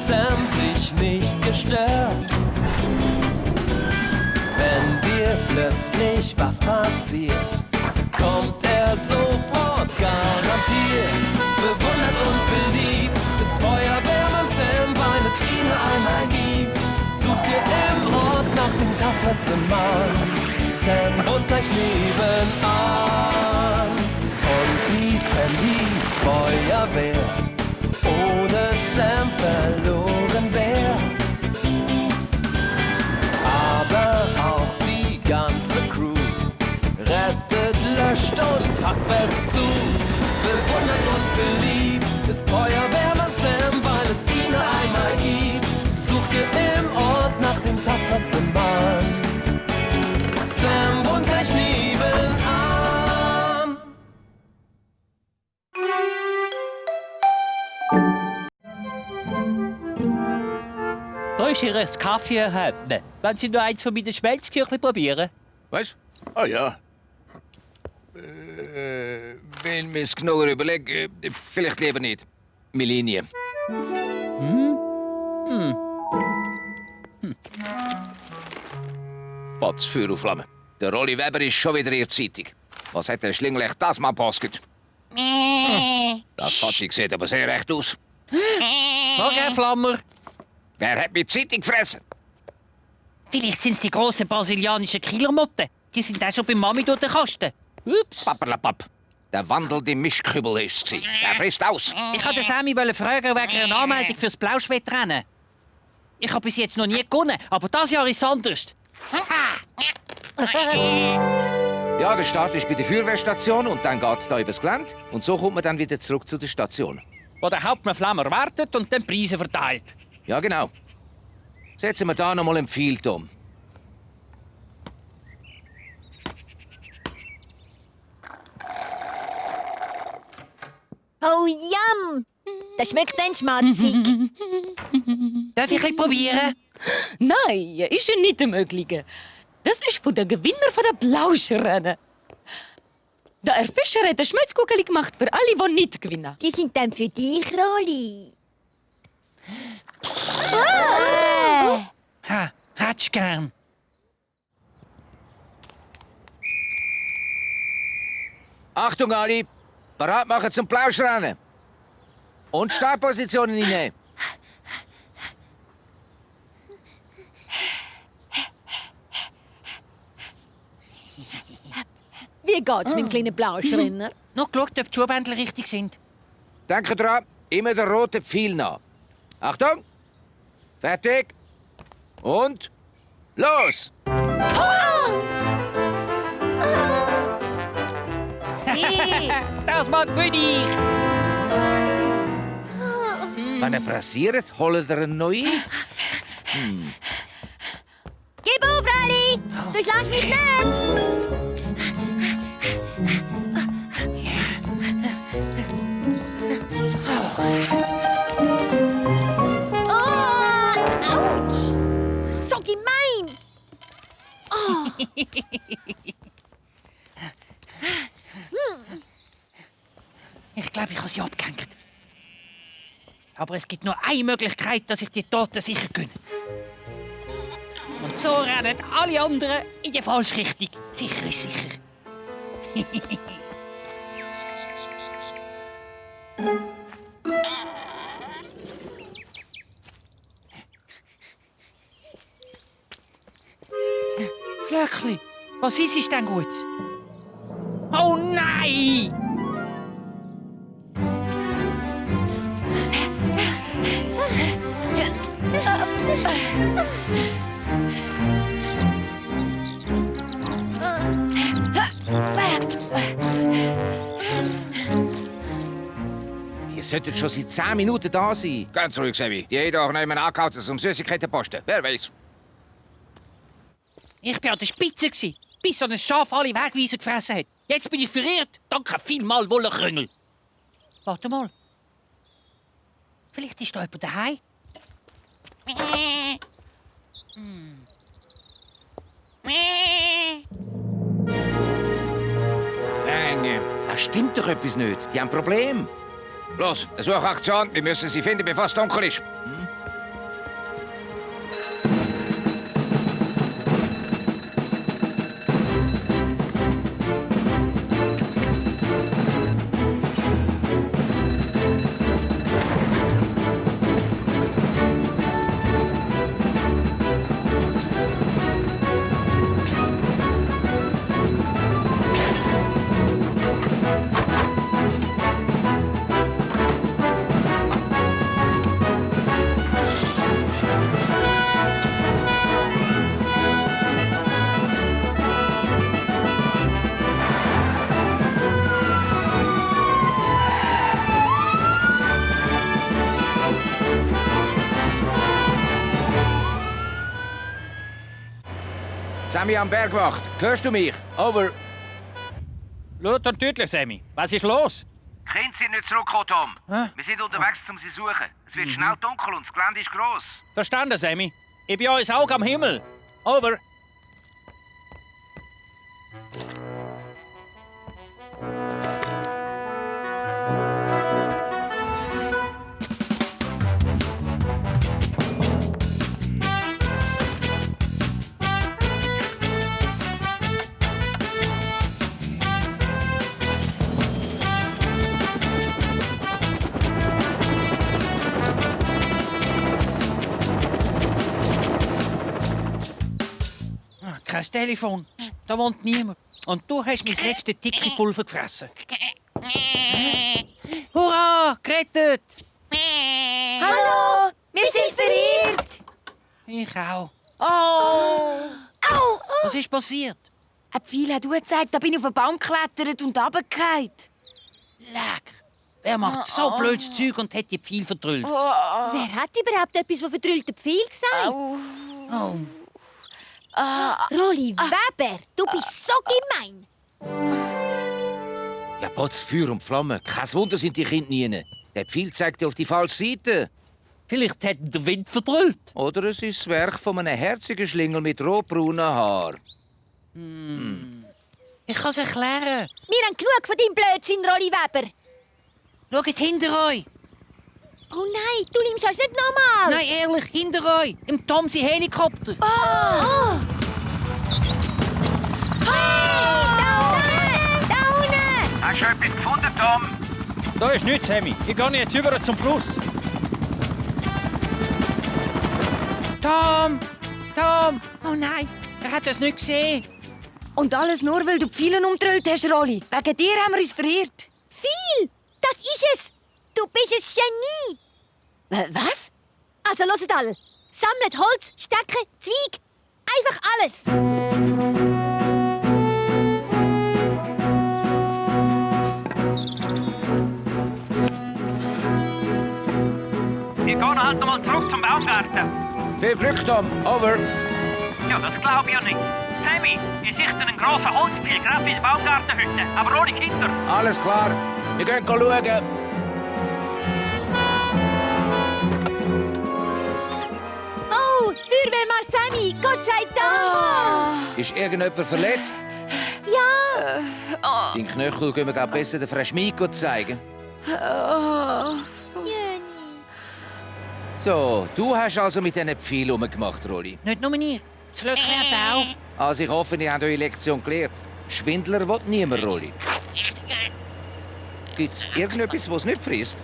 Sam sich nicht gestört. Wenn dir plötzlich was passiert, kommt er sofort garantiert. Bewundert und beliebt ist Feuerwehrmann Sam, weil es ihn einmal gibt. Sucht ihr im Ort nach dem tapfersten Mann, Sam und gleich nebenan. Und die Handys Feuerwehr ohne Sam verloren wär. Aber auch die ganze Crew rettet, löscht und packt fest zu. Bewundert und beliebt ist Feuerwehrmann Sam, weil es ihn einmal gibt. Sucht ihr im Ort nach dem tapfersten Mann, Sam wohnt gleich nebenan. Da ist Ihr Kaffee, Häuptmann. Wollen Sie noch eins von meinen Schmelzküchli probieren? Was? Ah ja. Wenn wir es genauer überlegen, vielleicht lieber nicht. Millennium. Potz, Feuer und Flamme. Der Rolli Weber ist schon wieder irrzeitig. Was hat der Schlingel echt das mal postet? Das Fatschig sieht aber sehr recht aus. Morgen, Flammer. Wer hat mit Zeitung gefressen? Vielleicht sind es die grossen brasilianischen Killermotten. Die sind auch schon bei Mami durch den Kasten. Ups. Papperlapapp. Der wandelnde Mischkübel ist es. Der frisst aus. Ich wollte Sammy fragen wegen einer Anmeldung fürs Blauschwettrennen. Ich habe bis jetzt noch nie gewonnen, aber das Jahr ist es anders. Ja, der Start ist bei der Feuerwehrstation und dann geht's da übers Gelände. Und so kommt man dann wieder zurück zu der Station. Wo der Hauptmann Flammer wartet und dann Preise verteilt. Ja, genau. Setzen wir da noch mal einen Field um. Oh, yum! Das schmeckt dann schmatzig. Darf ich ein probieren? Nein, ist ja nicht möglich. Das ist von der Gewinner von der Blauschrennen. Der Herr Fischer hat ein Schmelzkuchen gemacht für alle, die nicht gewinnen. Die sind dann für dich, Rolli. Ha, hätt's gern. Achtung, Ali! Bereit machen zum Plauschrennen. Und Startpositionen einnehmen. Wie geht's mit dem kleinen Blauschrenner? Noch geschaut, ob die Schuhbändel richtig sind. Denke dran, immer den roten Pfeil nach. Achtung! Fertig! Und los! Das mag bin ich. Wenn er passiert, holt er einen neuen. Gib auf, Rolli! Du schlägst mich nicht! Oh, ouch! So gemein! Oh. Ich glaube, ich habe sie abgehängt. Aber es gibt nur eine Möglichkeit, dass ich die Toten sicher gönne. Und so rennen alle anderen in die falsche Richtung. Sicher ist sicher. Flöckli, was ist denn gut? Oh nein! Die sollten schon seit 10 Minuten da sein. Ganz ruhig, Sebi. Die haben doch nicht mehr angehalten zum Süßigkeitenposten. Wer weiß? Ich war an der Spitze, bis so ein Schaf alle Wegweiser gefressen hat. Jetzt bin ich verirrt. Danke vielmal, Wollenkrüngel. Warte mal. Vielleicht ist da jemand daheim. Da stimmt doch etwas nicht. Die haben ein Problem. Los, eine Suchaktion. Wir müssen sie finden, bevor es dunkel ist. Sammy am Bergwacht. Hörst du mich? Over. Laut und deutlich, Sammy. Was ist los? Können Sie nicht zurückkommen, Tom? Wir sind unterwegs, um Sie zu suchen. Es wird schnell dunkel und das Gelände ist gross. Verstanden, Sammy. Ich bin euer Auge am Himmel. Over. Kein Telefon. Da wohnt niemand. Und du hast mein letztes Ticketpulver gefressen. Hurra! Gerettet! Hallo, wir sind verirrt. Ich auch. Oh. Au! Was ist passiert? Ein Pfeil hat gezeigt, da bin ich auf einen Baum geklettert und runtergefallen. Leck. Wer macht so blödes Zeug und hat die Pfeil vertrüllt? Wer hat überhaupt etwas von vertrüllten Pfeil gesagt? Oh. Rolli Weber, du bist so gemein. Ja, Potz, Feuer und Flamme. Kein Wunder sind die Kinder nie. Der Pfeil zeigt dir auf die falsche Seite. Vielleicht hat ihn der Wind vertrüllt. Oder es ist das Werk von einem herzigen Schlingel mit rotbraunen Haar. Ich kann es erklären. Wir haben genug von deinem Blödsinn, Rolli Weber. Schaut hinter euch. Oh nein, du liebst uns nicht nochmal. Nein, ehrlich, hinter euch. Im Tom sein Helikopter. Oh. Hey, da unten! Hast du etwas gefunden, Tom? Da ist nichts, Sammy. Ich gehe jetzt über zum Fluss. Tom! Tom! Oh nein, er hat das nicht gesehen. Und alles nur, weil du die Pfeile umgedreht hast, Rolli. Wegen dir haben wir uns verirrt. Viel! Das ist es! Du bist ein Genie! Was? Also hört alle. Sammlet Holz, Stöcke, Zweig. Einfach alles. Wir gehen halt noch mal zurück zum Baumgarten. Viel Glück, Tom. Over. Ja, das glaube ich ja nicht. Sammy, ich sehe einen grossen Holzpfeil gerade bei der Baumgartenhütte, aber ohne Kinder. Alles klar. Wir gehen schauen. Oh, Feuerwehrmann Sammy, Gott sei Dank! Ist irgendjemand verletzt? Ja! Den Knöchel können wir besser der Frau Schmieko zeigen. Jöni. So, du hast also mit diesen Pfeilen rumgemacht, Rolli. Nicht nur mir. Das Flöckchen hat auch. Also ich hoffe, ihr habt eure Lektion gelernt. Schwindler will niemand, Rolli. Gibt's irgendetwas, was nicht frisst?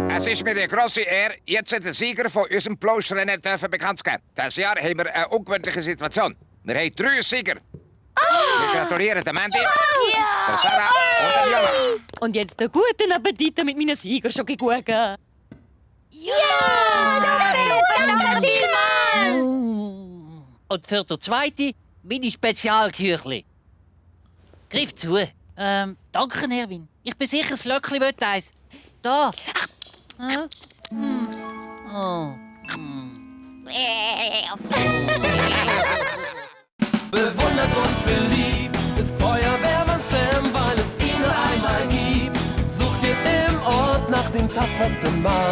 Es ist mir eine grosse Ehre, jetzt den Sieger von unserem Plauschrennen bekannt zu geben. Dieses Jahr haben wir eine ungewöhnliche Situation. Wir haben 3 Sieger. Wir gratulieren dem Mandy, der Sarah und dem Jonas. Und jetzt einen guten Appetit mit meinen Siegerschokokuchen. Danke vielmals! Und für den zweiten meine Spezialküchli. Griff zu. Danke, Erwin. Ich bin sicher, das Flöckchen will eins. Da. Oh. Bewundert und beliebt ist Feuerwehrmann Sam, weil es ihn nur einmal gibt. Sucht ihr im Ort nach dem tapfersten Mann.